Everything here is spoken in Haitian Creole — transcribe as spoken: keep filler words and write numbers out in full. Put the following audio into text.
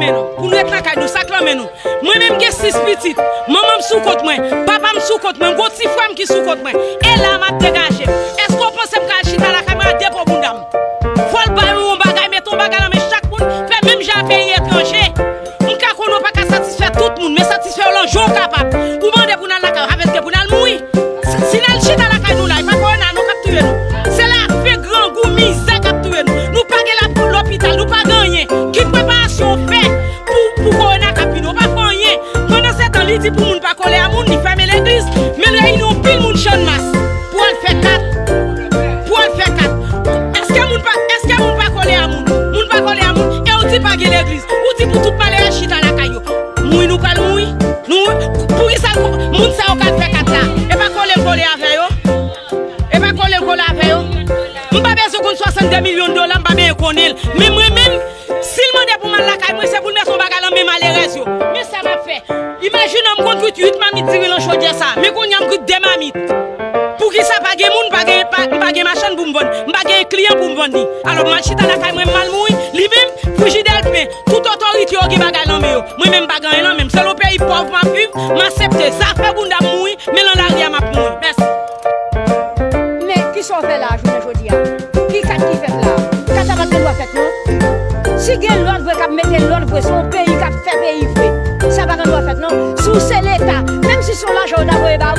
men nou, pou n ret nan kay nou, sa k nan men nou. Mwen menm gen sis pitit, manman m sou kont mwen, papa m sou kont mwen, m gon ti frè m ki sou kont mwen. E la m ap degaje m. Èske w panse m ka al chita lakay mwen ak de po bounda m? Fò l ba nou yon bagay, mete yon bagay nan men chak moun, fè menm jan ak peyi etranje. M ka konnen w pa ka satisfè tout moun, men satisfè yo nan jan w kapab. Ou mande pou n al lakay w, sa vle di ke pou n al mouri. Si, si n al chita lakay nou la, e pa kowona non k ap touye nou. Se lafen, grangou, mizè k ap touye nou. Nou pa gen la, lopital, nou pa gen anyen. Ki preparasyon w fè pou, pou kowona k ap vini? Ou pa fè anyen. Pandan se tan, li di pou moun pa kole a moun, li fèmen legliz, men l reyini yon pil moun Channmas pou al fè kat. Pou al fè kat. Èske moun pa, èske moun pa kole a moun? Moun pa kole a moun. E ou di pa gen legliz. Ou di pou tout malere chita lakay yo. Mouri nou pral mouri. Nou, poukisa moun sa yo k al fè kat la? E pa kole l kole avè yo? E pa kole l kole avè yo? M pa bezwen konn swasanndde milyon dola, m pa bezwen konnen l. Men mwen menm, si l mande pou m al lakay mwen, se pou l mete yon bagay nan men malerèz yo. Men sa m ap fè. Imajine w, m konn kwit uit mamit diri nan chodyè sa a. Men kounye a m kwit de mamit. Poukisa pa gen moun, pa gen, pa, m pa gen machann pou m vann, m pa gen kliyan pou m vann li. Alò, m al chita lakay mwen, m al mouri. Li menm, frijidè l plen. Tout otorite yo gen bagay nan men yo. Mwen menm, m pa gen anyen nan men m. Se yon peyi pòv m ap viv, m aksepte. Zafè bounda m mouri, men nan lari a, m ap mouri. Mèsi. Men, kisa w fè la, jounen jodi a? Ki kat ki fèt la? Kat la pa t gen dwa fèt, non. Si gen lòd vre k ap mete lòd vre, se yon peyi k ap fè peyi vre. Sa pa gen dwa fèt, non. Si w se Leta, menm si se yon lajan yo ta voye ba